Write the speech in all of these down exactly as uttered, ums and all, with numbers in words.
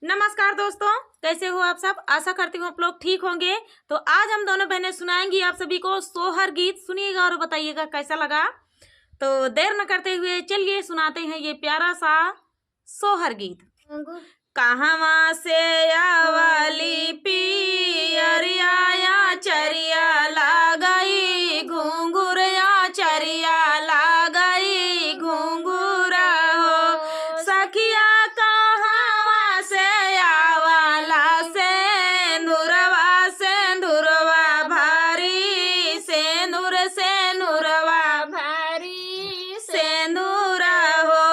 नमस्कार दोस्तों, कैसे हो आप सब? आशा करती हूँ आप लोग ठीक होंगे। तो आज हम दोनों बहनें सुनाएंगी आप सभी को सोहर गीत। सुनिएगा और बताइएगा कैसा लगा। तो देर न करते हुए चलिए सुनाते हैं ये प्यारा सा सोहर गीत। कहवा से आवली पियरिया, चरिया लागई घुंघुर, या चरिया लागई घुंघुर हो। सखिया कहवा से आवला सेंदुरवा, सेंदुरवा भारी, सेंदुर सेंदुरवा भारी, सेंदुर हो।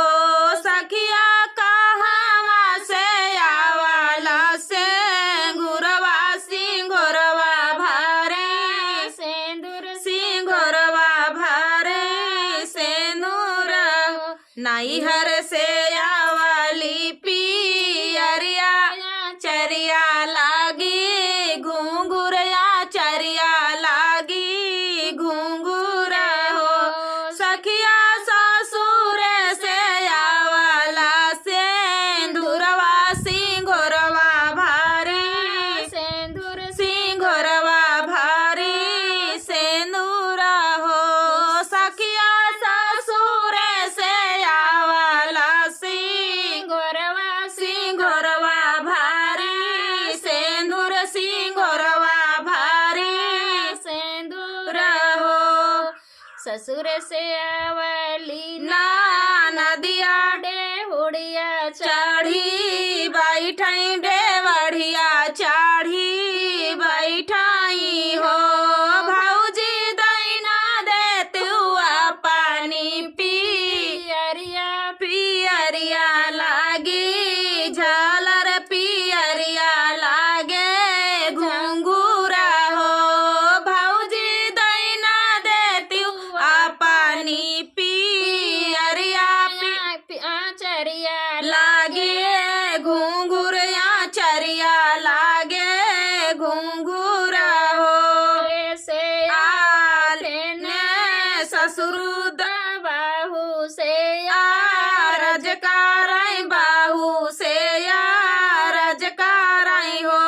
सखिया कहवा से आवला सेंगुरवा, सिंगुरवा भारी, सेंदुर सिंगुरवा भारी, सेंदुर हो। नैहर से आवली पियरिया, चरिया लागी घुंघुर, या चरिया लागी घुंघुर हो। सखिया ससुर से आवला सेंदुरवा, सिंगुरवा भारी, सेंदुर सिंगुरवा भारी, सेंदुर हो। सखिया ससुर से आवला सिंगुरवा, सिंगुरवा भारी, सेंदुर सिंगुरवा भारी, सेंदुर हो। ससुर से आवली ना नदिया, डेहुड़िया चढ़ी बैठई, डेवढ़िया चढ़ी बैठई हो। भौजी दैना देतु अपनी पियरिया, पियरिया लागी झालर, पियरिया लागे घुंघुर हो। भौजी दैना देतु अपनी पियरिया, पि- आचरिया लागे घुंघुर, आचरिया लागे घुंघुर हो। से आल ने ससुर द- बाहू से आरज करई, बाहू से आरज करई हो।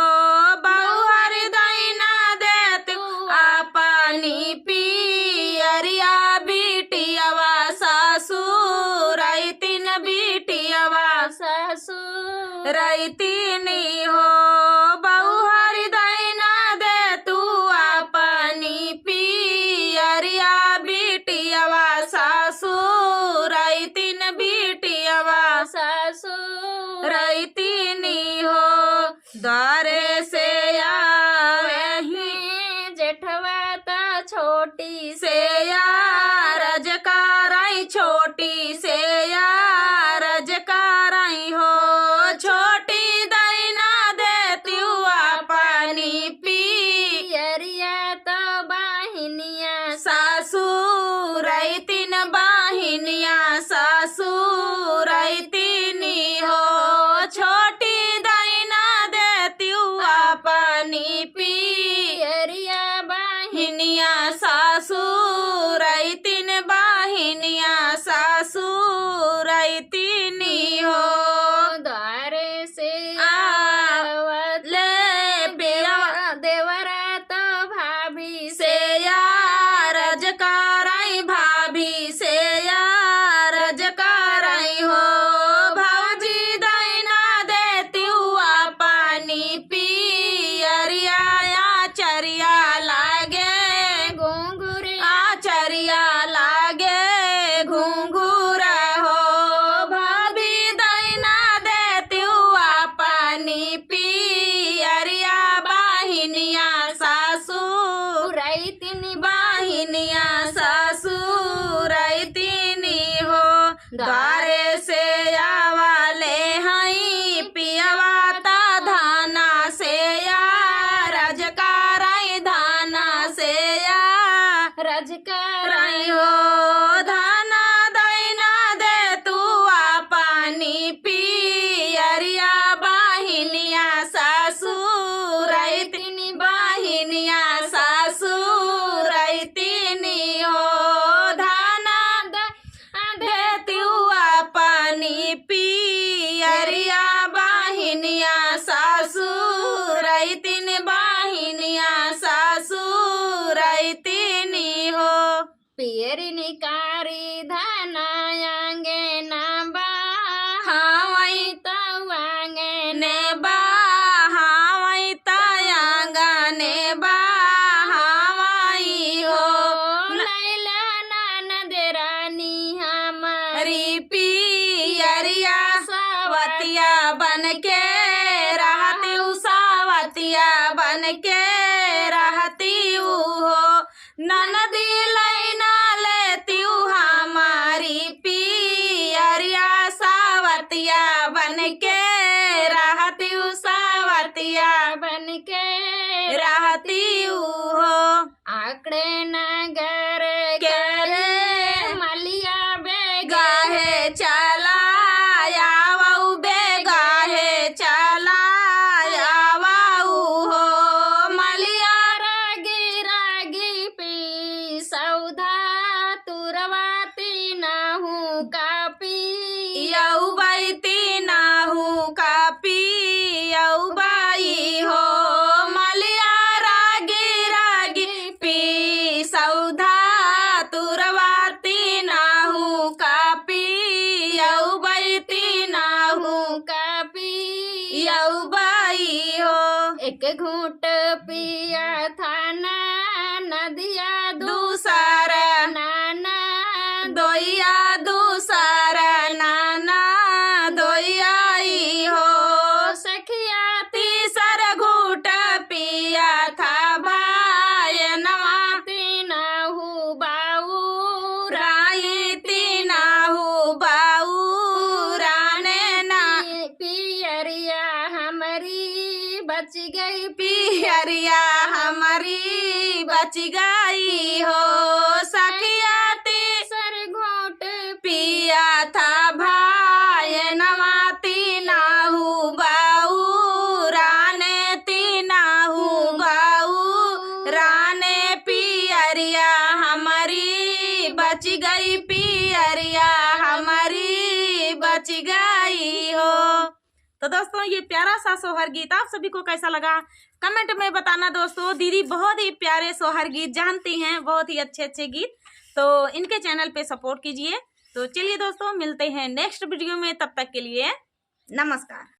बहु हरि दैना देतु अपनी पियरिया, बिटियवा ससुर अइतिन, बिटियवा ससुर अइतिन हो। बहु हरि दैना देतु अपनी पियरिया, बिटियवा ससुर अइतिन, बिटियवा ससुर अइतिन हो। द्वारे से आवेही जेठवा त छोटी से आरज करई, छोटी से आरज करई हो। छोटी दैना देतु अपनी पियरिया त बहिनिया ससुर अइतिन, बहिनिया ससुर अइतिन हो। छोटी दैना देतु पियरी निकारी धना आंगे ना बा, हावई तउ आंगे ने बा, हावई त आंगने बा, हावई हो। लैला ननद रानी हमारी पियरिया सवतिया बन के रहती उ, सवतिया बन के रहती उ हो। ननदी लैना लेतिउ हमारी पियरिया सवतिया बन के रहतिउ, सवतिया बन के रहतिउ हो। आकड़े नगर के रे मलिया बेगाहे चला आवउ, बेगाहे चला आवउ हो। मलिया रागी रागी पी सौधा तुरवा तीनहु का पियउ बई, तीनहु का पियउ बई हो। मलिया रागी रागी पी सौधा तुरवा तीनहु का पियउ बई, तीनहु का पियउ बई हो। एक घूंट पिया था ना नदिया दूसर नाना दोइया, दूसर नाना दोइया ई हो। सखिया तीसर घूंट पिया था भाई नवा तीनहु बाऊ राई, तीनहु बाऊ राने ना। पियरिया हमरी बच गई, पियरिया हमरी बच गई हो। सखिया तीसर घूंट पिया था भाई नवा तीनहु बाऊ राने, तीनहु बाऊ राने। पियरिया हमरी बच गई, पियरिया हमरी बच गई हो। तो दोस्तों, ये प्यारा सा सोहर गीत आप सभी को कैसा लगा, कमेंट में बताना दोस्तों। दीदी बहुत ही प्यारे सोहर गीत जानती हैं, बहुत ही अच्छे अच्छे गीत, तो इनके चैनल पे सपोर्ट कीजिए। तो चलिए दोस्तों, मिलते हैं नेक्स्ट वीडियो में, तब तक के लिए नमस्कार।